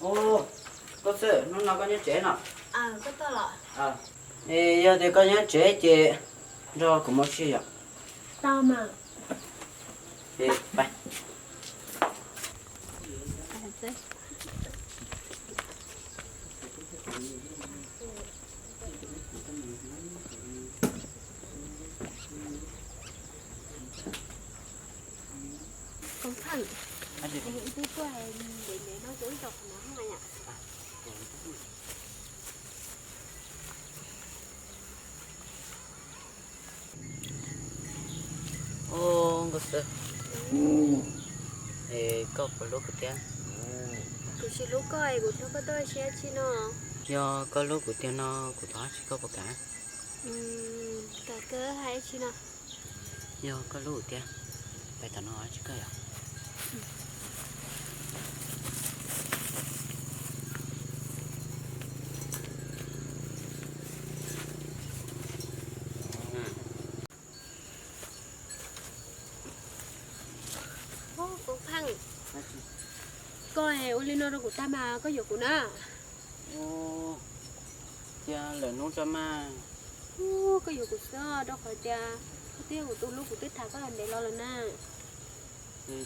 Ub, Nkauj Xwb, hnub no koj nyob tsev no? Es yog tias koj nyob tsev ces nrog kuv mus ua si yom. Koob Pheej, wb twb tuaj ntev ntev no, ib zaug qhov no yom. Ub, Nkauj Xwb, es koj puas hlub kuv thiab? Kuv tsis hlub koj es kuv hlub koj tuaj ua si dab tsi no? Yog koj hlub kuv tiag no kuv thov dab tsi koj puas kam? Kam kawg, hais dab tsi no? Yog koj hlub kuv tiag, pais tom no dab tsi koj yom. Koob Pheej, koj ua li no rau kuv tag mas koj yuav kuv na. Cia lwm hnub tso mas. Koj yuav kuv xwb rau qhov tias koj twb yog kuv tus hlub, kuv twb tham koj los ntev los lawm na.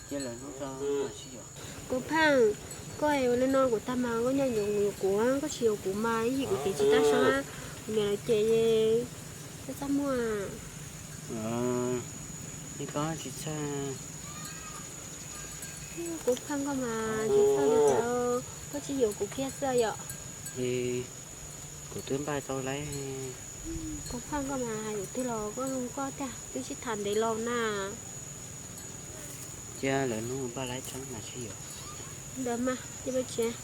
Cia lwm hnub tso mas sib yuav. Koob Pheej, koj ua li no rau kuv tag mas koj nyob nyob yuav kuv, koj tsis yuav kuv mas ib yim kuv kev tsis tab sab, kuv niam lawv cem, koj txhob muaj. Koj tsis txhawj. Koob Pheej, koj mas tsis txhawj li cas, koj tsis yuav kuv kiag xwb yom. Kuv twb npaj tau lawm. Koob Pheej, koj mas hais lus twg los koj zoo koj tiag, twb sib tham ntev los na. Cia lwm hnub npaj lawm tso mas sib yuav. Ntawd mas cia peb tsev.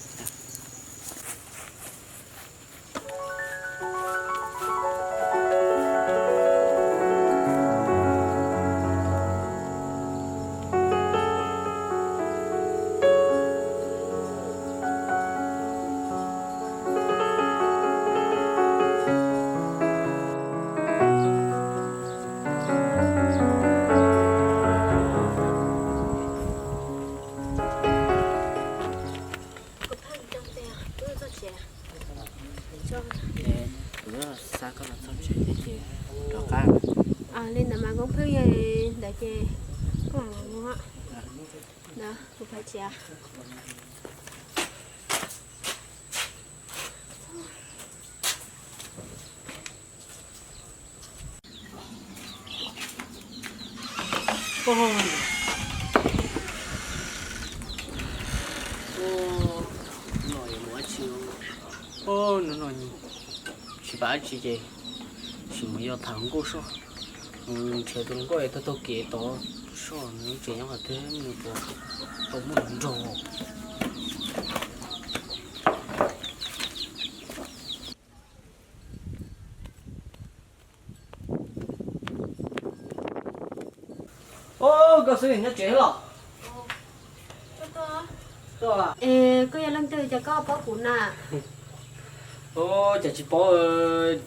Kuv xa koj los txog tsev thiab ces rov qab. Li ntawd mas Koob Pheej, yog ntawd ces koj mam mus. Ntawd kuv pais tsev. Hnub no tsis pab dab tsi ces sim mus yos tham hluas nkauj soj. Nrhiav tus hluas nkauj es taug taug kev tod soj, nws tseem nyob qhov twg, nws puas tau muaj hluas nraug. Ub, Nkauj Xwb, nyob tsev los? Es koj yog leej twg cas koj paub kuv na? Ub, cas tsis paub,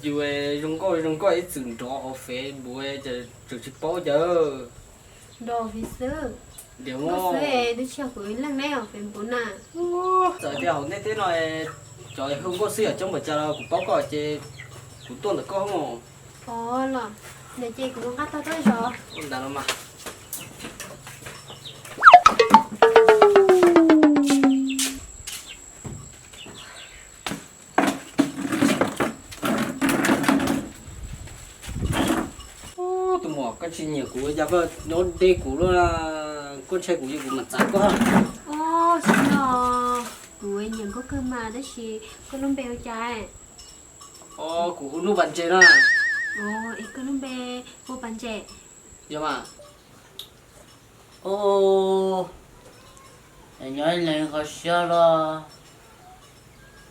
yus zoo nkauj zoo nkauj ib txwm nrov hauv Facebook, cas tseem tsis paub cas. Nrov Facebook xwb. Nkauj Xwb, twb tsis yog kuv ib leeg ne hauv Facebook na. Txawm tias hauv ntiaj teb no cov hu Nkauj Xwb yam coob npaum cas los kuv paub koj ces kuv tuaj ntawm koj mus. Ov los, ntawd ces kuv mus nqa tau tuaj zov. Ntawd los mas. Ub, tus muam, koj tsis nyiam kuv cas koj nyob deb kuv lawm, koj ntshai kuv ces kuv mam txav koj. Ub, tsis yog, kuv nyiam koj kawg mas, tab sis koj lub npe hu cas? Ov, kuv hu Nuj Pas Ntses na. Ov, es koj lub npe hu Pas Ntses? Yog mas. Ub, nyob ib leeg kho siab los?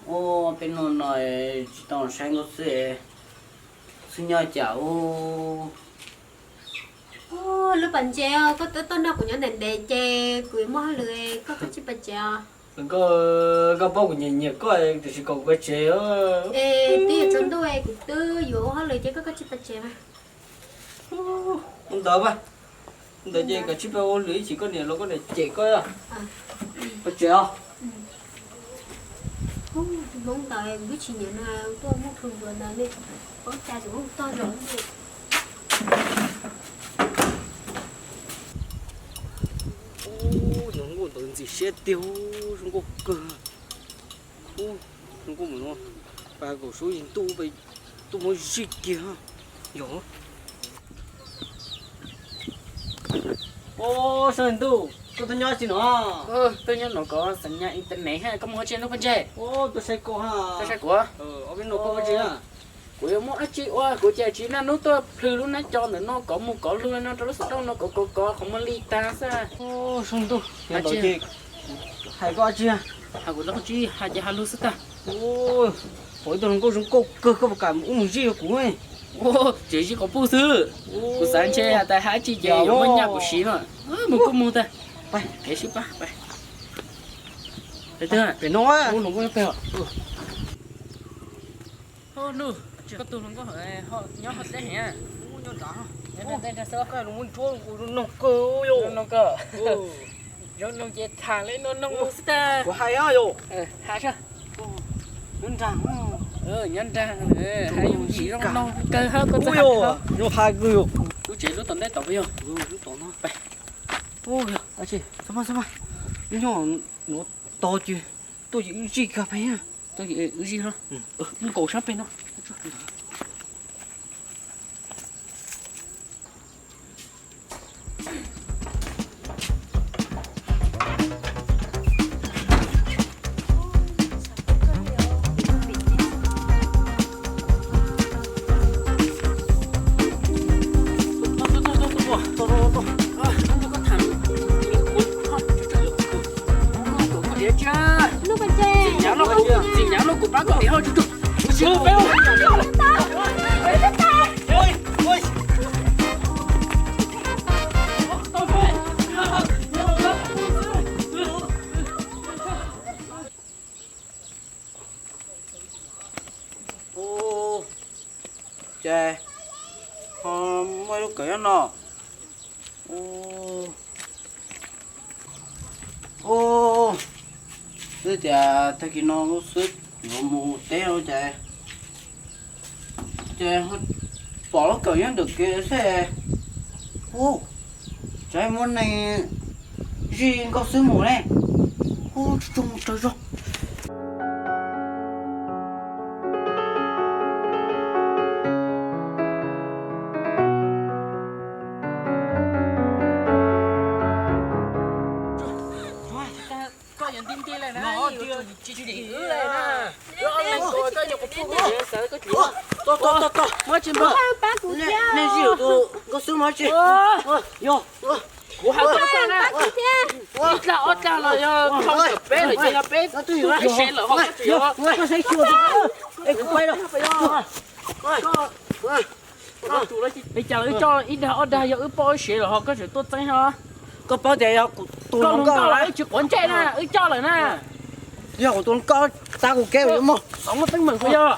Ub, peb hnub no tsis tau saib Nkauj Xwb, Xwb nyob cas ub. Ub, lub Pas Ntses, koj twb tuaj nrog kuv nyob ntev ntev ces kuv yuav muaj hauj lwm, koj kav tsij pais tsev os. Nkauj, koj paub kuv nyiam nyiam koj tiam sis kom kuv pais tsev. Es twb yuav tsaus ntuj es kuv twb yuav ua hauj lwm ces koj kav tsij pais tsev mas. Ntawd mas, ntawd ces kav tsij pais ua hauj lwm ib chim koj niam los koj niam cem koj. Pais tsev os. Hmoob ntawd kuv twb tsis nyiam no, tuaj muaj plhu npaum ntawd ne, paub cas tseem muaj tog zog ne. Ub, zoo nkauj ntawd ntxim siab tiag, zoo nkauj kawg. Ub, zoo nkauj mus no, pas kaum suab yig ntuj, tuaj muab zij kiag yog. Ub, Sab Ntuj, koj tuaj nyob tsi no? Tuaj nyob no kov xeem nyas internet, koj mus ua tsi hnub poj ntseg? Ub, tuaj saib koj ha. Tuaj saib kuv? Ob peb no koj ua tsi na? Kuv yuav muaj dab tsi ua, kuv ces tsis naj nub tuaj plhws lub nab co ntawm no kov mus kov lug no rau lub xov tooj no kov kov kov qhov muag li tag xwb. Sab Ntuj, hais koj dab tsi? Hais kuv dab tsi, hais ces hais lug xwb tag. Pom ib tug hluas nkauj zoo nkauj kawg, koj puas kam wb mus zij rau kuv? Tsis zij qhov puj xwb, kuv xav ntshe has tas hais dab tsi ces yuav muaj nyaj kuv siv no. Mus kuj mus tag. Kev sib pab. Pem no, hluas nkauj nyob pem. Koj tus hluas nkauj nyob hauv teb heev. Nyob nram ntej nrag xwb. Noog kawg, noog kawg. Zoo noog ces tham li no noog xwb tag. Kuv hais yog. Hais saib. Nyob nrag, nyob nrag, hais yooj yim zoo noog kawg hab koj txawj hais. Zoo hais kawg yog. Lub tsev lub tom ntej tod puas yog? Lub tom no. Nyob no tod ces tuaj ces wb zij kiag peb. Tuaj ces wb zij no. Nkaum sab pem no. Txiv nyav no kuv pab koj ev hauj tsuj tsuj. Ces ho muaj ib lub kawm nyob no. Ub, twb tias tag kis no xwb yuav mus teb no ces, ces pom lub kawm nyob ntawm kev xwb. Ub, tsam muaj neeg zij nkauj xwb mus ne. Ub, tsuj tsuj mus raws zog. Koj yuav nti nti lawm na, tsis tim wb lawm na. Koj yuav kuv pub koj tsev xav koj tsis muab tsis npog. Nej zij yus tus nkauj xwb mas tsis yog. Kuv hais koj na, ib dlag ob dlag los yog txog kaum peb lawm ces yog peb twb yog peb sev lawm ho koj tseem yuav. Es kuv pais lawm. Es cas wb coj ib dag ob dag yog wb paub wb sev lawm ho koj tseem tuaj txeeb ho? Koj paub tias yog kuv tus hluas nkauj los wb tsis quav ntsej na, wb coj lawm na. Yog kuv tus hluas nkauj txav kuv kev yuav muag. Xov muaj teeb meem kuv yog.